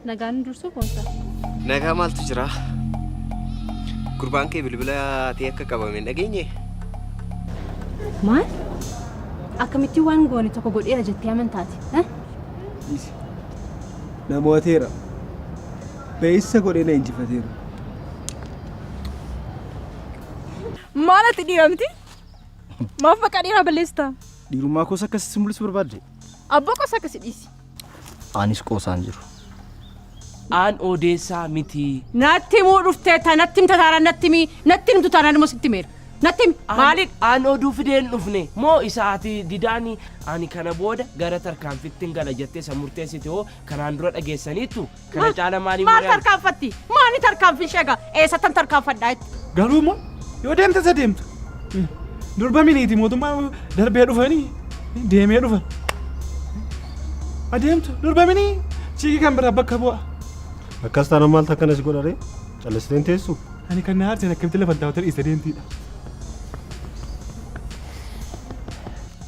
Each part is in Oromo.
Nagaan dursuu boonsaa. Nagaa maaltu jira? Gurbaan kee bilbila ta'e akka qabame hin dhageenye? Maal? Akkamitti waan goone tokko godheera jettee amantaati? Eh? Dhiisi. Na mo'ateera. Ba'eessa godhee na injifateera. Maal ati dhiira miti? Maaf maqaa dhiiraa balleessita? Dhiirummaa koos akkas si mul'isu barbaadde? Abboo qosa akkasi dhiisi. Anis qoosaan jiru. Aan odeessaa miti. Natti himuu dhuftee ta natti himta taanaan natti himi natti himtu taanaan immoo sitti himeera. Natti himi maalidha? Aan oduu fidee hin dhufne moo isa ati didaani ani kana booda gara tarkaanfittin gala jettee isa murteessite hoo kanaan dura dhageessaniittu? Kana caala maaliin Maal mari'anna? tarkaanfatti? Maali tarkaanfii ishee egaa? Eessattan tarkaanfadhaa jetti? Garuu immoo yoo deemte isa deemtu. Durba miniiti mootummaa darbee dhufanii deemee dhufa. Adeemtu durba minii chiikii kan biraa bakka bu'a. Akkas taanaan maaltu akkana si godha ree? Callistee hin teessu? Ani kan na aarseen akkamitti lafa hin taa'u dhiiste deemtiidha.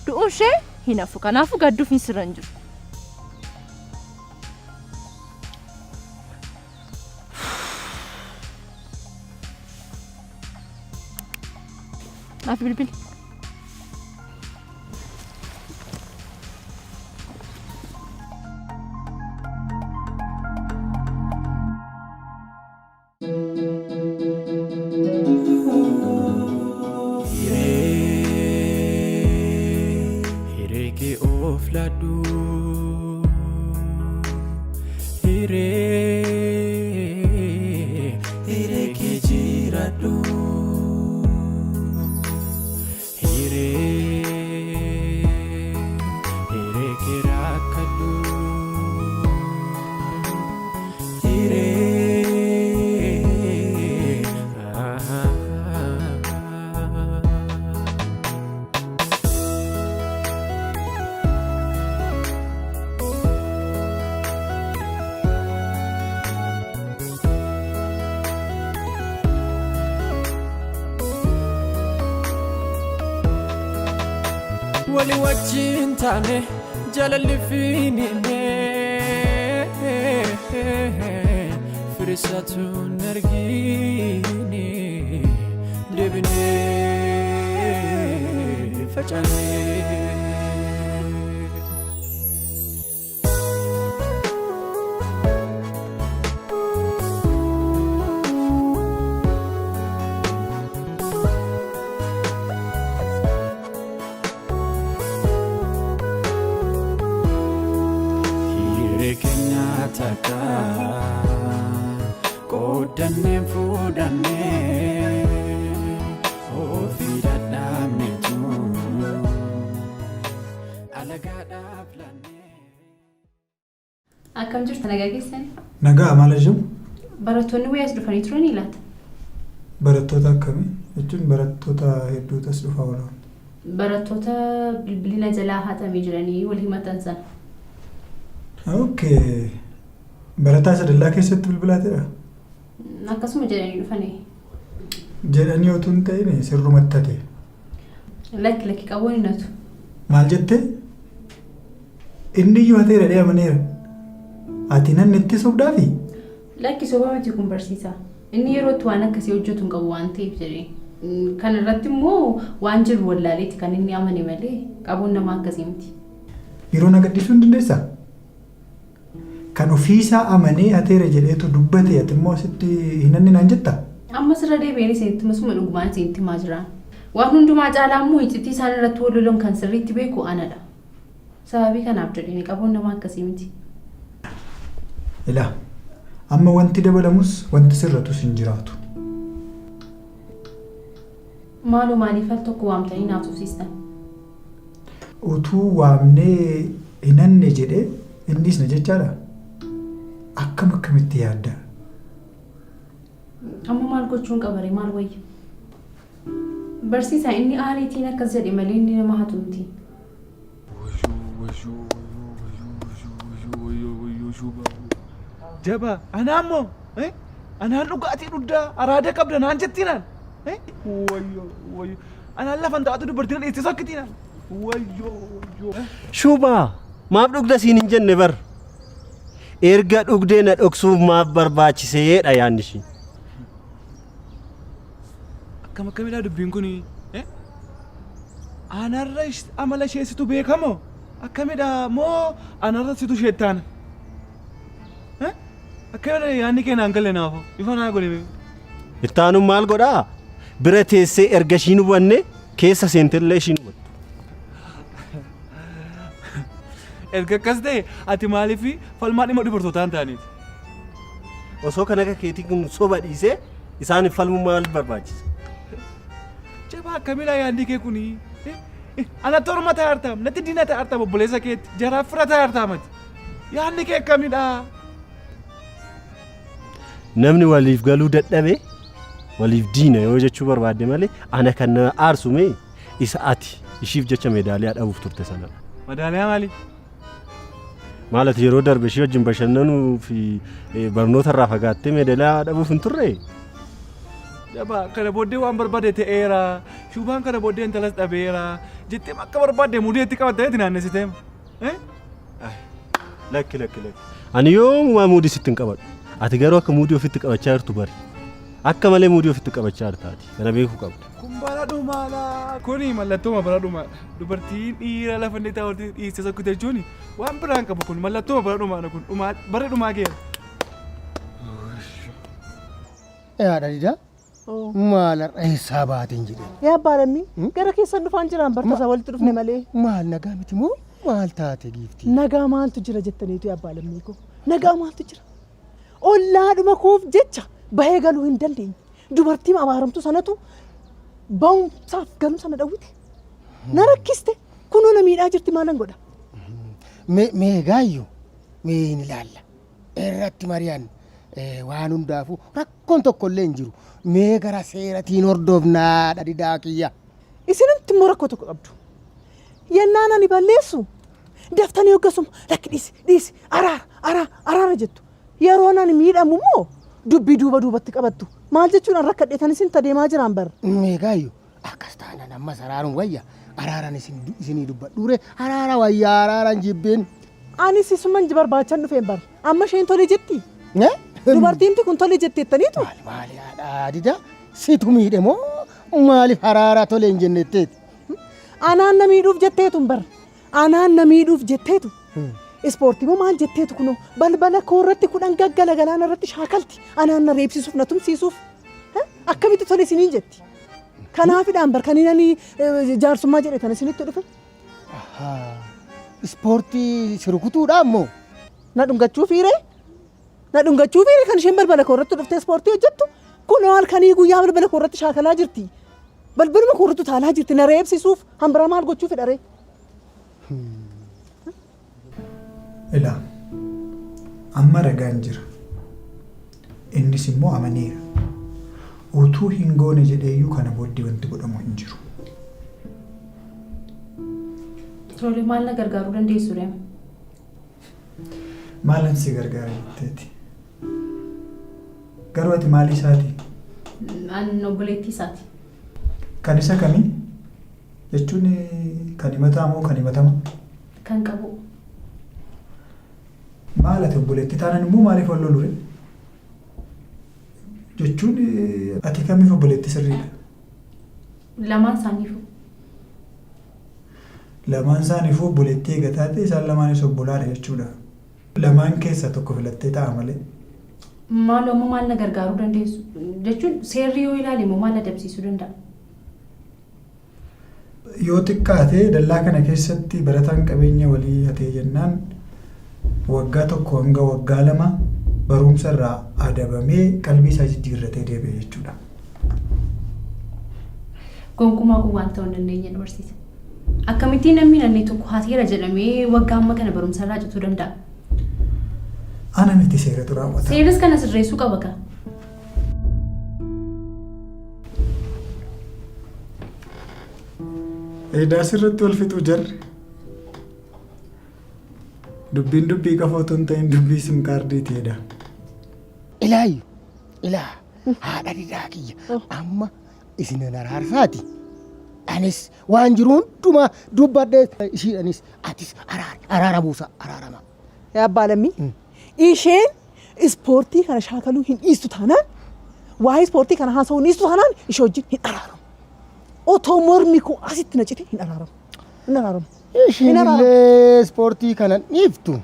Du'uun ishee hin hafu. Kanaafuu gadduuf hin sirra hin jiru. Naaf bilbili. Hiree hiree kee of laadhu Hiree hiree kee jiraadhu Hiree hiree kee rakkadhu Hiree Wali wajjin taane jaalalli fiinine firisatu hin argine deebinee facaane. Hiree keenya takka qooddanneen fuudhannee ofii dadhabneetu alagaadhaaf laannee. Akkam jirtu nagaa keessan? Nagaa maal ajajamu? Barattoonni wayii as dhufanii turanii laata? Barattoota akkamii? Jechuun barattoota hedduutu as dhufaa oola. Barattoota bilbilli na jalaa hatame jedhanii wal himatan sana. Okay. Barataa isa dallaa keessatti bilbilaatedha? Akkasuma jedhanii dhufanii. Jedhanii otuu hin ta'in sirrumatti hate. Lakki lakki qabuun hin hatu. Maal jette? Inni iyyuu hateera jedhee amaneera. Ati nan itti sobdaafi? Lakki soba miti kun barsiisaa. Inni yerootti waan akkasii hojjetu hin qabu waan ta'eef jedhee. Kana irratti immoo waan jiru wallaaleeti kan inni amane malee qabuun nama akkasii miti. Yeroo na gadhiisuu hin dandeessaa? Kan ofiisaa amanee hateera jedheetu dubbate ati immoo asitti hin hanne naan jettaa? Ammas irra deebi'een isinitti hima suma dhugumaan isinitti himaa jira. Waan hundumaa caalaa immoo iccitii isaan irratti wal lolan kan sirriitti beeku anadha. Sababii kanaaf jedheen qaboon nama akkasii miti. Ilaa, amma wanti dabalamus wanti sirratus hin jiraatu. Maaloo maaliif al tokko waamtanii na haasofsiistan? Utuu waamnee hin hanne jedhee hin dhiisna jechaadhaa? Akkam akkamitti yaadda? Amma maal gochuun qabaree maal wayya? Barsiisaa inni aariitiin akkas jedhe malee inni nama hatu miti. Jabaa anaa immoo anaan dhugaatii dhugdaa araada qabda naan jettinaan wayyoo wayyoo anaan lafan taatu dubartiin dhiiste sokkitinaan wayyoo wayyoo. Shubaa maaf dhugda siin hin jenne bar. Erga dhugdee na dhoksuuf maaf barbaachiseedha yaadni ishii. Akkam akkamidha dubbiin kuni? Anarra amala ishee situ beekamoo? Akkamidha moo anarra situ isheetti aana? Akkamidha yaadni kee naan galle naafoo? Ifa naa godhi mee. Itti aanuun maal godhaa? Bira teessee erga ishiin hubanne keessa seentellee ishiin hubattu. Erga akkas ta'e ati maaliif falmaa dhimma dubartootaa hin taaneeti? Osoo kan akka keetii kun soba dhiisee isaaniif falmuu maal barbaachisa? Jabaa akkamidha yaadni kee kuni? Anatti orma ta'aa jirtaam, natti diina ta'aa jirtaam obboleessa keetti, jaraaf fira ta'aa jirtaam ati. Yaadni kee akkamidha? Namni waliif galuu dadhabe waliif diina yoo jechuu barbaadde malee ana kan na aarsu mee isa ati ishiif jecha meedaaliyaa dhabuuf turte sanadha. Madaaliyaa maali? Maal ati yeroo darbe ishii wajjin bashannanuu fi barnoota irraa fagaattee meedaaliyaa dhabuuf hin turree? Jabaa kana booddee waan barbaade ta'eera. Shuubaan kana booddee intalas dhabeera. Jettee akka barbaadde mudee itti qabattee itti naannessiteem. Lakki lakki lakki. Ani yoomumaa muudii sitti hin qabadhu. Ati garuu akka muudii ofitti qabachaa jirtu bari. Akka malee muudii ofitti qabachaa jirta ati. Kana beekuu qabda. Kun bara dhumaadha. Kuni mallattooma bara dhumaadha. Dubartiin dhiira lafa inni taa'utti dhiiste sokkite jechuun waan biraan qabu kun mallattooma bara dhumaadha kun dhumaa bara dhumaa geera. Haadha didaa maal har'a eessaa baateen jedheen. Yaa abbaa lammii gara keessan dhufaan jiraan bartasaa walitti dhufne malee. Maal nagaa miti moo maal taate giiftii? Nagaa maaltu jira jettaniitu yaa abbaa lammii koo nagaa maaltu jira. Ollaadhuma koof jecha bahee galuu hin dandeenye. Dubartiin abaaramtuu sanatu ba'umsaaf galumsa na dhawwite. Na rakkiste kunoo na miidhaa jirti maalan godha. Mee mee gaayyu mee hin ilaalla. Irratti mari'anna. Waan hundaafuu rakkoon tokko illee hin jiru. Mee gara seeratiin hordofnaa haadha didaa kiyya. Isinumti immoo rakkoo tokko qabdu. Yennaan ani balleessu daftanii hoggasuma lakki dhiisi dhiisi araara araara araara jettu. Yeroon ani miidhamu immoo dubbii duuba duubatti qabattu. Maal jechuun an rakkadheetan isin tadeemaa jiraan bar. Mee gaayyu akkas taanaan ammas araaruun wayya. Araaran isin isinii dubbadhuure araara wayya araaran jibbin. Anis isuman barbaachan dhufeen bar. Amma isheen tole jetti? Dubartiimti kun tole jetteettaniitu? Maali maali haadha dida situ miidhe moo maaliif araara tole hin jennetteeti? Anaan na miidhuuf jetteetu bar. Anaan na miidhuuf jetteetu. Ispoortii moo maal jetteetu kunoo balbala koo irratti kudhan gaggala galaana irratti shaakalti. Anaan na reebsisuuf na tumsiisuuf. Akkamitti tole isiniin jetti? Kanaafidhaan bar kan inni ani jaarsummaa jedhe tan isinitti dhufe. Ispoortii si rukutuudhaa immoo? Na dhungachuu fiiree? Na dhungachuu fiiree kan isheen balbala koo irratti dhuftee ispoortii hojjettu? Kunoo halkanii guyyaa balbala koo irratti shaakalaa jirti. Balbaluma koo irratti utaalaa jirti. Na reebsisuuf hambiraa maal gochuu fedharee? Ilaa, amma ragaan jira. Innis immoo amaneera. Utuu hin goone jedheeyyuu kana booddee wanti godhamu hin jiru. Tole maal na gargaaruu dandeessu ree? Maalan si gargaara jetteeti? Garuu ati maalii isaati? An obboleettii isaati. Kan isa kamii? Jechuun kan himataa moo kan himatama? Kan qabu. Maal ati obboleettii taanan immoo maaliif wal lolu ree? Jechuun ati kamiif obboleettii sirriidha? Lamaan isaaniifuu. Lamaan isaaniifuu obboleettii eega taate isaan lamaanis obbolaadha jechuudha. Lamaan keessaa tokko filattee ta'a malee. Maaloo amma maal na gargaaruu dandeessu? Jechuun seerri yoo ilaale immoo maal adabsiisuu danda'a? Yoo xiqqaate dallaa kana keessatti barataan qabeenya walii hatee jennaan waggaa tokko hanga waggaa 2 baruumsa irraa adabamee qalbii isaa jijjiirratee deebi'a jechuudha. Gonkumaa kun waan ta'uu hin dandeenyedha barsiisa. Akkamittiin namni namni tokko hateera jedhamee waggaa amma kana barumsa irraa cituu danda'a? Ana miti seeratu raawwata. Seerris kana sirreessuu qaba kaa. Edaa sirratti wal fixuu jarri. Dubbiin dubbii qofa otoo hin ta'in dubbii sim kaardiiti edaa. Ilaayyu ilaa haadha didaa kiyya amma isinan araarsaati. Anis waan jiru hundumaa dubbadhee ishiidhanis atis araara araara buusa araarama. Yaa abbaa lammii Isheen ispoortii kana shaakaluu hin dhiistu taanaan waa'ee ispoortii kana haasa'uu hin dhiistu taanaan ishee wajjin hin araaramu. Otoo mormi koo asitti na cite hin araaramu. Hin araaramu. Ishiin Hin araaramu. illee ispoortii kana dhiiftu.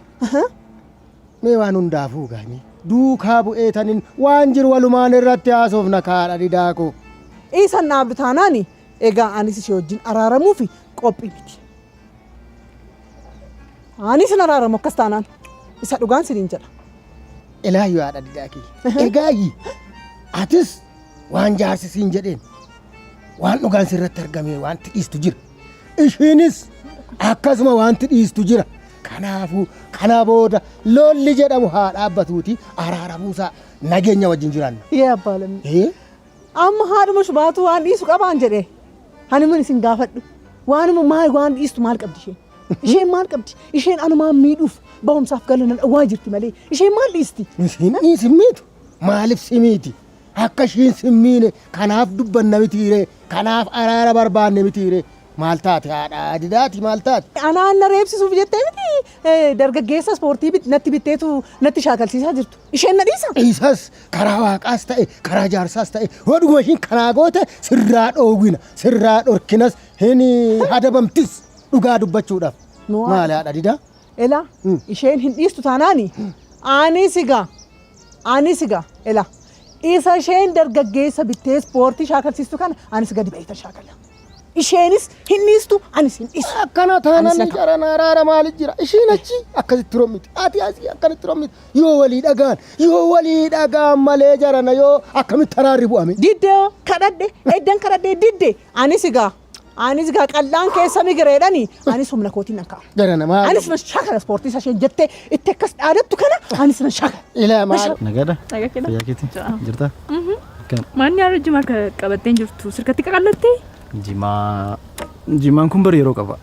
Mee waan hundaafuu gaanii duukaa bu'ee tanin waan jiru walumaan irratti haasofna kaadha didaa koo. Isan dhaabdu taanaan egaa anis ishee wajjin araaramuuf qophii miti. Anis hin araaramu akkas taanaan. Isa dhugaan siniin jedha. Ilaayyoo haadha didaa kiyya. Egaayyi atis waan jaarsi siin jedheen waan dhugaan sirratti argamee wanti dhiistu jira. Ishiinis akkasuma wanti dhiistu jira. Kanaafuu kana booda lolli jedhamu haa dhaabbatuuti araara buusaa nageenya wajjin jiraanna. Yee abbaa lammii. Amma haadhuma shubaatuu waan dhiisu qabaan jedhe. Ani isin gaafadhu. Waanuma maal waan dhiistu maal qabdi isheen? Isheen maal qabdi? Isheen anumaan miidhuuf ba'umsaaf gala nan dhawwaa jirti malee. Isheen maal dhiisti? Isiin dhiisi miitu. Maaliif si miiti? Akka ishiin si miine kanaaf dubbanna mitiire kanaaf araara barbaanne mitiire maal taate haadha didaati maal taate? Anaan na reebsisuuf jettee miti dargaggeessa ispoortii natti bitteetu natti shaakalsiisaa jirtu. Isheen na dhiisa? Isas karaa waaqaas ta'e karaa jaarsaas ta'e yoo dhuguma ishiin kanaa goote sirraa dhoowwina sirraa dhorkinas hin adabamtis dhugaa dubbachuudhaaf. Maali haadha didaa? Ela isheen hin dhiistu taanaani anis egaa anis egaa ela isa isheen dargaggeessa bittee ispoortii shaakalsiistu kana anis gadi ba'eeta shaakala. Isheenis hin dhiistu anis hin dhiistu. Akkana taanaan jaran araara maali jira? Ishiin achi akkasitti rommiti. Ati asii akkanatti rommiti. Yoo walii dhagaan yoo walii dhagaan malee jarana yoo akkamitti araarri bu'ame? Diddee hoo kadhadhe eddan kadhadhe didde anis egaa anis egaa qal'aan keessa migireedhani anis humna kootiin nan ka'a. Jarana maal? Anis nan shaakala ispoortii isa isheen jettee itti akkas dhaadattu kana anis nan shaakala. Ilaa maal? Nagaadha? Nagaa keedha. Fayyaa keeti? Jira. Jirtaa? Akkam? Manni haala jimaa akka qabattee jirtu sirkatti qaqallattee? Jimaa jimaan kun bari yeroo qaba.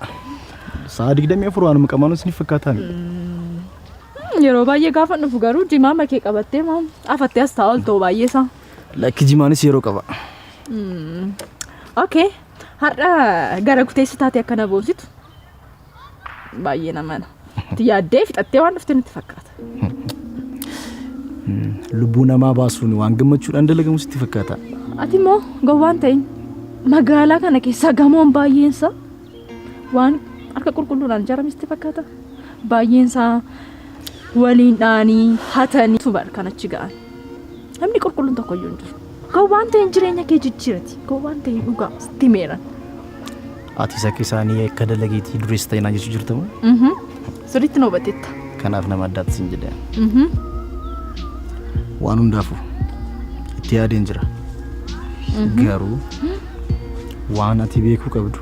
Sa'a 24 waanuma qabaanu isiniif fakkaataa miti. Yeroo baay'ee gaafa dhufu garuu jimaa makee qabattee moo afattee as taa'aa oltoo baay'ee isaa. Lakki jimaanis yeroo qaba. Okay. Har'a gara kuteessi taate akka na boonsitu baay'ee nama itti yaaddee fixattee waan dhufte natti fakkaata. Lubbuu namaa baasuun waan gammachuudhaan dalagamu sitti fakkaata. Ati immoo gowwaan ta'in magaalaa kana keessaa gamoon baay'eensaa waan harka qulqulluudhaan ijaarame sitti fakkaata. Baay'eensaa waliin dha'anii hatanii tuban kan achi ga'an. Namni qulqulluun tokko iyyuu hin jiru. Gowwaan ta'in jireenya kee jijjiirati. Gowwaan ta'in dhugaa sitti himeeran. Atis akka isaanii akka dalageetii dureessa ta'inaa jechuu jirta moo? Sirriitti na hubateetta. Kanaaf nama addaatti siin jedhe. Waan hundaafuu itti yaadeen jira. Garuu waan ati beekuu qabdu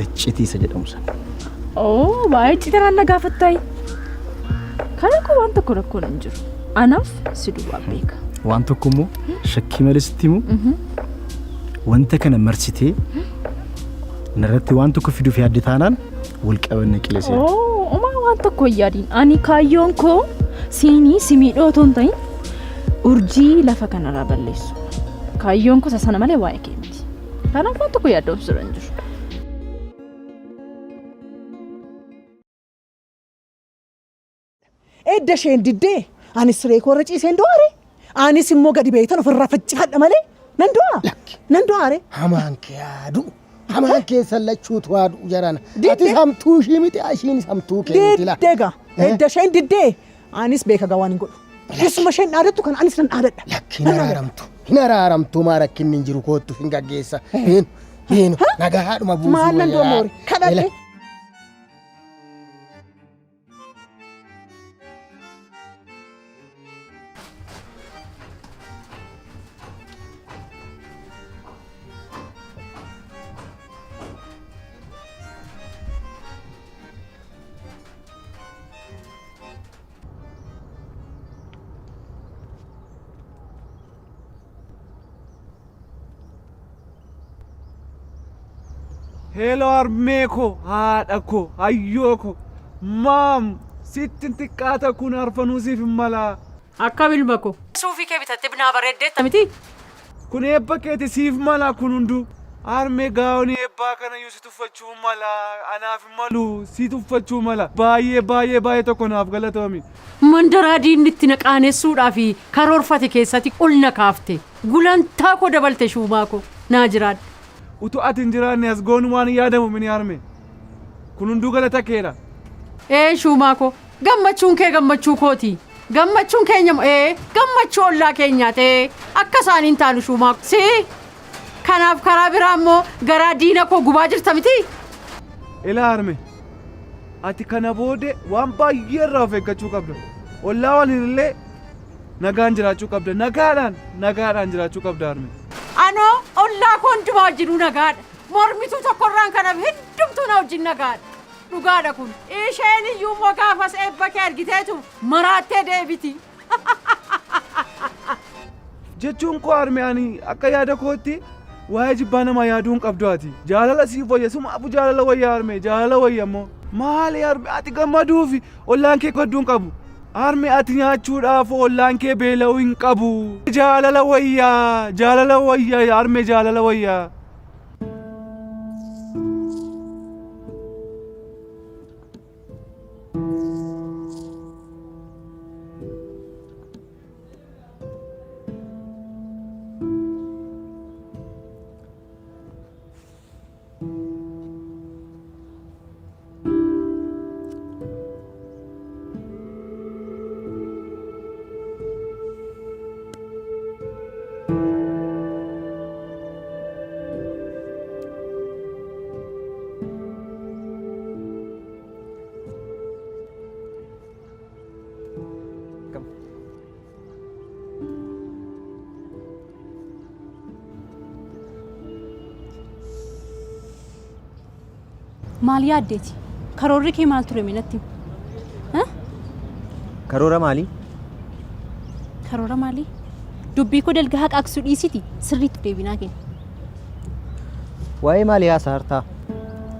iccitii isa jedhamu sana. Oo waa'ee iccitii na gaafattaayi. Kana koo waan tokko rakkoon hin jiru. Anaaf si duwwaa beeka. Waan tokko immoo shakkii malee sitti himu wanta kana marsitee narratti waan tokko fiduuf yaadde taanaan wal qabanne qileseera. Oo homaa waan tokko hin yaadiin. Ani kaayyoon koo siinii si miidhuu otoo hin ta'in urjii lafa kanarraa balleessu. Kaayyoon koo isa sana malee waa'ee kee miti. Kanaaf waan tokko yaaddoon sirra hin jiru. Edda isheen diddee anis siree koo irra ciiseen du'aare. Anis immoo gadi beektan ofirraa faccifadha malee nan du'a. Nan du'aare. Hamaan kee haa du'u. Hamaan keessan lachuutu haa du'u jarana. Atis hamtuu ishii miti ishiinis hamtuu kee miti laa. Diddee gaa. Edda isheen diddee anis beeka gaa waan hin godhu. Isuma isheen dhaadattu kan anis nan dhaadadha. Lakki hin araaramtu. Hin araaramtu maa rakkinni hin jiru koottu hin gaggeessa. Beenu beenu nagaa haadhuma buusuu Maal nan du'a wayyaa. moori. Kadhadhe. Hello harmee koo, haadha koo, hayyoo koo, maam sitti xiqqaata kun arfanuu siif hin malaa. Akkam ilma koo. Suufii kee bitattee naa bareeddeetta miti? Kun eebba keeti siif mala kun hunduu. Harmee gaa'onii eebbaa kana iyyuu si tuffachuu mala. Anaaf hin malu si tuffachuu mala. Baay'ee baay'ee baay'ee tokko naaf galatoomi. Mandaraa diinni itti na qaanessuudhaaf karoorfate keessatti ol na kaafte. Gulantaa koo dabalte shuumaa koo. Naa jiraadhu. Utuu ati hin jiraanne as goonu waan hin yaadamu mini harme. Kun hunduu galata keedha. Ee shuumaa koo gammachuun kee gammachuu kooti. Gammachuun keenya ee gammachuu ollaa keenyaati ee akka isaaniin taanu shuumaa si kanaaf karaa biraa immoo garaa diina koo gubaa jirta miti. Ilaa harme ati kana boodee waan baay'ee irraa of eeggachuu qabda. Ollaa waliin illee nagaan jiraachuu qabda. Nagaadhaan nagaadhaan jiraachuu qabda harme. Anoo ollaa koo hundumaa wajjinuu nagaadha. Mormituu tokkorraan kanaaf hundumtuu na wajjin nagaadha. Dhugaadha kun. Isheen iyyuu immoo gaafas eebba kee argiteetu maraattee deebiti. Jechuun koo harme ani akka yaada kootti waa'ee jibbaa namaa yaaduu hin qabdu ati. Jaalala siif wayya sumaafu jaalala wayya harme jaalala wayya immoo. Maali harme ati gammaduufi ollaan kee gadduu hin qabu. Harme ati nyaachuudhaaf ollaan kee beela'uu hin qabu. Jaalala wayya jaalala wayya harme jaalala wayya. Maal yaaddeeti? Karoorri kee maal ture mee natti himi? Karoora maalii? Karoora maalii? Dubbii koo dalga haqaaqsuu dhiisiti sirriitti deebii naa kenni. Waa'ee maalii haasaa jirtaa?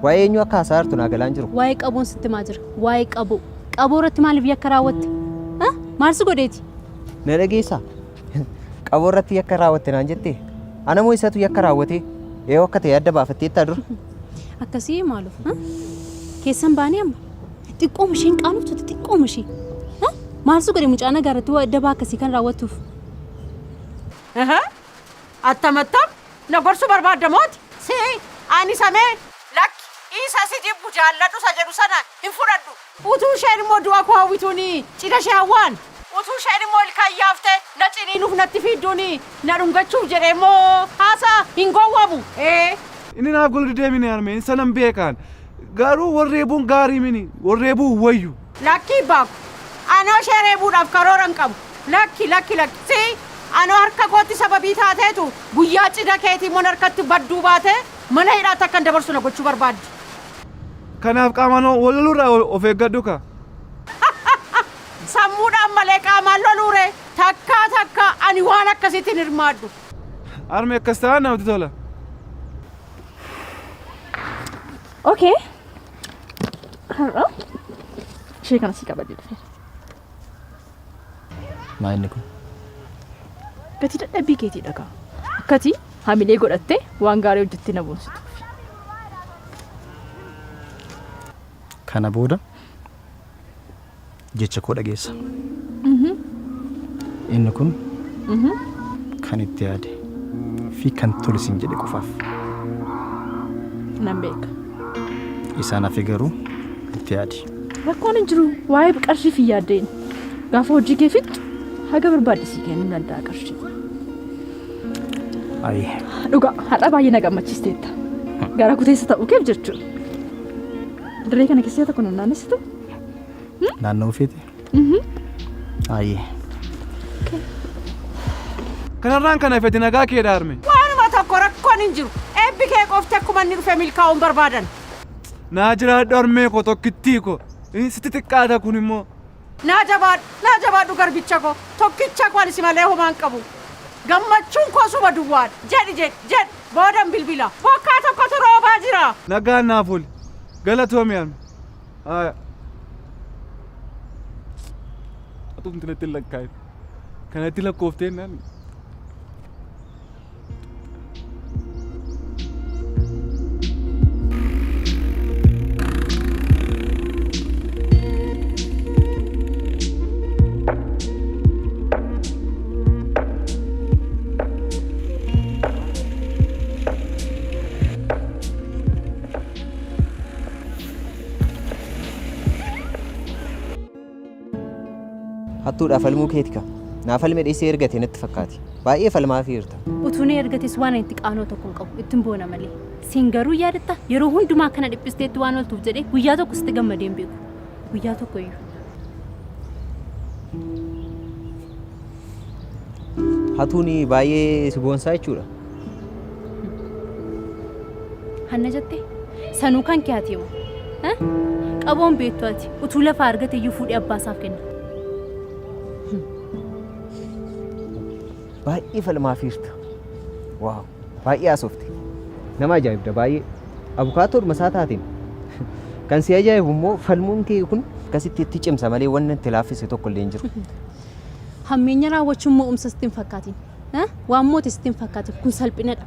Waa'ee eenyuu akka haasaa jirtu naa galaa hin jiru. Waa'ee qaboon sitti himaa jira. Waa'ee qaboo. Qaboo irratti maaliif yakka raawwatte? Ha? Maal si godheeti? Na dhageessaa? Qaboo irratti yakka raawwatte naan jettee? Ana moo isatu yakka raawwatee? Eewu akka ta'e adda baafatteettaa dura? Akkasii maaloo? Ha? Keessan baanee amma? Xiqqooma isheen qaanoftu xiqqooma ishee. Ha? Maal si godhe mucaa nagaa irratti waa dabaa akkasii kan raawwattuuf? Attam attam na gorsuu barbaadda mooti? Si ani samee lakki isa si jibbu jaalladhu isa jedhu sana hin fudhadhu. Utuu isheen immoo du'a koo hawwituun cidha ishee hawwaan. Utuu isheen immoo ilkaan yaaftee na ciniinuuf natti fiidduun na dhungachuuf jedhee immoo haasaa hin gowwoomu. Ee. Inni naaf galu didee mini harmee inni sanan beekaan. Garuu wal reebuun gaarii mini wal reebuu hin wayyu. Lakkii baaku. Anoo ishee reebuudhaaf karoora hin qabu. Lakki lakki lakki. Si anoo harka kootti sababii taateetu guyyaa cidha keetii immoo harkatti badduu baatee mana hidhaatti akkan dabarsu na gochuu barbaaddi. Kanaaf qaamaan wal loluurraa of eeggadhu kaa. Sammuudhaan malee qaamaan loluuree? Takkaa takkaa ani waan akkasiitti hin hirmaadhu. Harmee akkas ta'an namatti tola. Okay. Har'a ishee kana si qabadee dhufeera. Maa inni kun? Gatii dadhabbii keetii dhagaa. Akkati hamilee godhattee waan gaarii hojjettee na boonsituuf. Kana booda jecha koo dhageessa. Inni kun kan itti yaade fi kan tole siin jedhe qofaaf. Nan beeka. Isaan hafe garuu itti yaadi. Rakkoon hin jiru waa'ee qarshiif hin yaadda'in. Gaafa hojii kee fixxu haga barbaadde sii kennuu danda'a qarshii. Ayi. Dhugaa har'a baay'ee na gammachiisteetta. Gara kuteessa ta'uu keef jechuudha. Dirree kana keessa tokko nu naannessitu. Naanna'uu feete? Ayi. Kanarraan kan hafete nagaa keedha harme. Waanuma tokko rakkoon hin jiru. Eebbi kee qofti akkuma inni dhufe milkaa'uun barbaadan. Naa jiraadhu harmee koo tokkittii koo. Sitti xiqqaata kun immoo. Naa jabaadhu, naa jabaadhu garbicha koo, tokkicha koo ani si malee homaa hin qabu. Gammachuun koo suma duwwaadha. Jedhi jedhi, jedhi, boodan bilbila. Bokkaa tokkotu roobaa jira. Nagaan naaf ooli. Galatoomi harme. Haaya. Atumti natti hin lakkaa'in. Kanatti lakkooftee naan. Hattuudhaaf falmuu keeti ka. Naa falme dheessee ergate natti fakkaate. Baay'ee falmaafii jirta. Utuu na ergates waan ani itti qaanoo tokko hin qabu. Ittin boona malee. Siin garuu yaadatta yeroo hundumaa akkana dhiphisteetti waan ooltuuf jedhee guyyaa tokko sitti gammadee hin beeku. Guyyaa tokko iyyuu. Hatuun baay'ee si boonsaa jechuudha. Hanna jette sanuu kan kee ati moo? Qaboon beektu ati utuu lafaa argate iyyuu fuudhee abbaa isaaf kenna. Baay'ee falmaafiirta. Waaw baay'ee haasofte. Nama ajaa'ibda baay'ee. Abukaattoodhuma isaa taateen. Kan si ajaa'ibu immoo falmuun kee kun akkasitti itti cimsa malee wanni itti laaffise tokko illee hin jiru. Hammeenya raawwachuun mo'umsa sitti hin fakkaatin. Waan moote sitti hin fakkaatin. Kun salphinadha.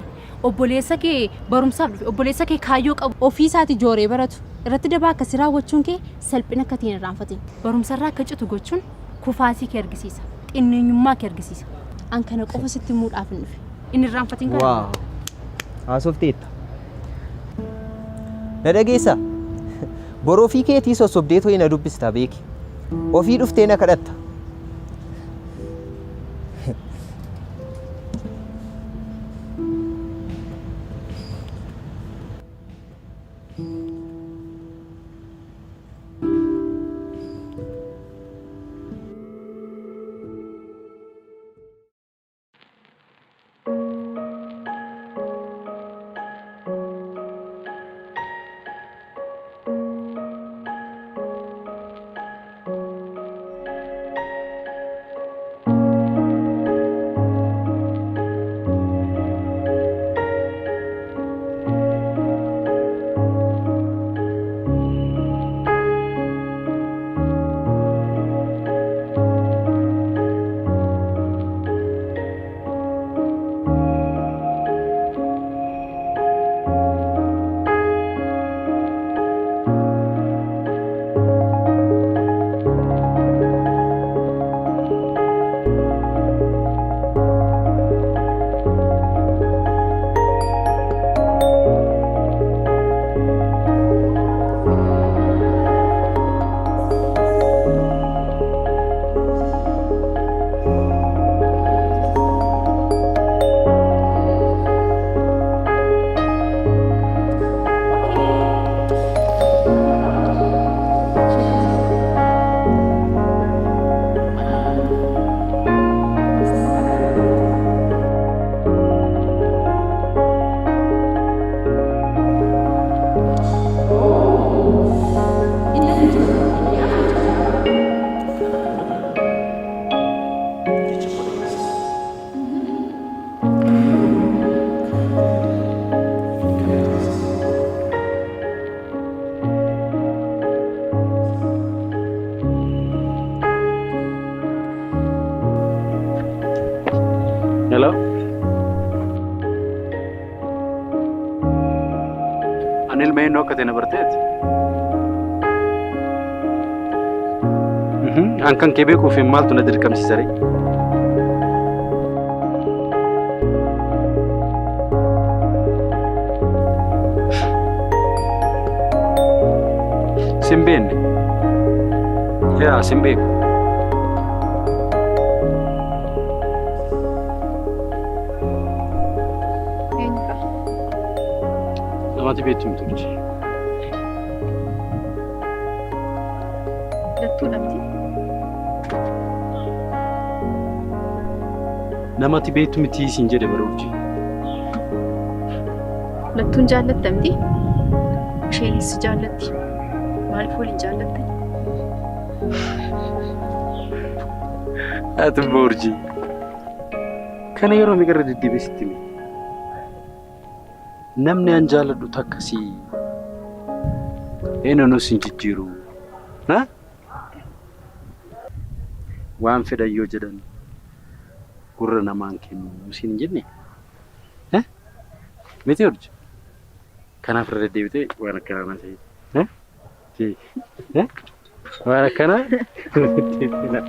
Obboleessa kee barumsaaf dhufe, obboleessa kee kaayyoo qabu, ofii isaatii jooree baratu irratti daba akkasii raawwachuun kee salphina akka ta'e hin irraanfatin. Barumsarraa akka citu gochuun kufaatii kee argisiisa. Xinneenyummaa kee argisiisa. An kana qofa sitti himuudhaaf hin dhufe. Hin irraanfatin kana. Waaw! Haasofteetta. Na dhageessaa? Bor ofii keetii sossobdee to'i na dubbista beeki. Ofii dhuftee na kadhatta. Hello? Ani ilma eenyu akka ta'e na barteeti? An kan kee beekuuf maaltu na dirqamsiisa ree? Sin beekne. Yaa sin beeku. Eenyudha? Namatti beektu miti urji. Lattuudha miti? Namatti beektu miti siin jedhe bara urji. Lattuun jaallatta miti? Isheenis si jaallatti. Maaliif waliin jaallattan? Ati immoo urjii. Kana yeroo meeqa irra deddeebi'ee sitti hime. Namni an jaalladhu takka si eenyuun sin jijjiiru. Ha? Waan fedhan yoo jedhan gurra namaan kennu siin hin jenne. Eh? Miti urji. Kanaaf irra deddeebitee waan akkanaa na ta'e. Eh? Eh? Waan akkanaa irra deddeebitee na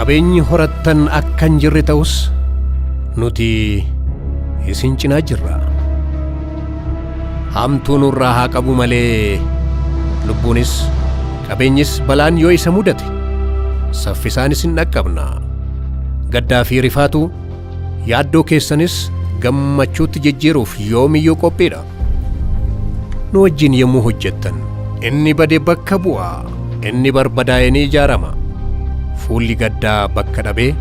Qabeenyi horattan akka hin jirre ta'us nuti isin cinaa jirra. Hamtuu nurraa haa qabu malee lubbuunis qabeenyis balaan yoo isa mudate saffisaan isin dhaqqabna. Gaddaa fi rifaatu yaaddoo keessanis gammachuutti jijjiiruuf yoomiyyuu qophiidha. Nu wajjin yommuu hojjettan inni bade bakka bu'a, inni barbadaa'e ni ijaarama. Fuulli gaddaa bakka dhabee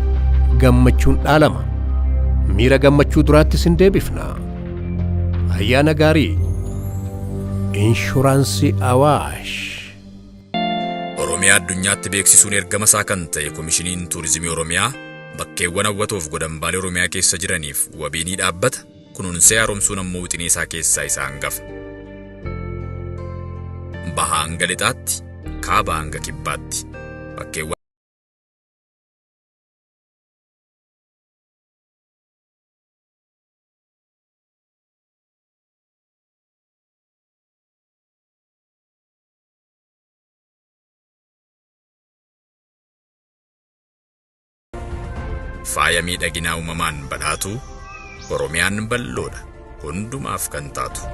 gammachuun dhaalama. Miira gammachuu duraatti isin deebifna. Ayyaana gaarii. Inshuraansii Awaash. Oromiyaa addunyaatti beeksisuun ergama isaa kan ta'e Komishiniin Tuurizimii Oromiyaa bakkeewwan hawwatoof godambaalee Oromiyaa keessa jiraniif wabii ni dhaabbata, kunuunsee haaromsuun ammoo wixinee isaa keessaa isa hangafa. Bahaa hanga lixaatti, kaabaa hanga kibbaatti bakkeewwan. Faaya miidhaginaa uumamaan badhaatu Oromiyaan bal'oodha hundumaaf kan taatu.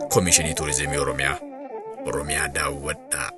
Komishinii Turizimii Oromiyaa. Oromiyaa daawwadhaa.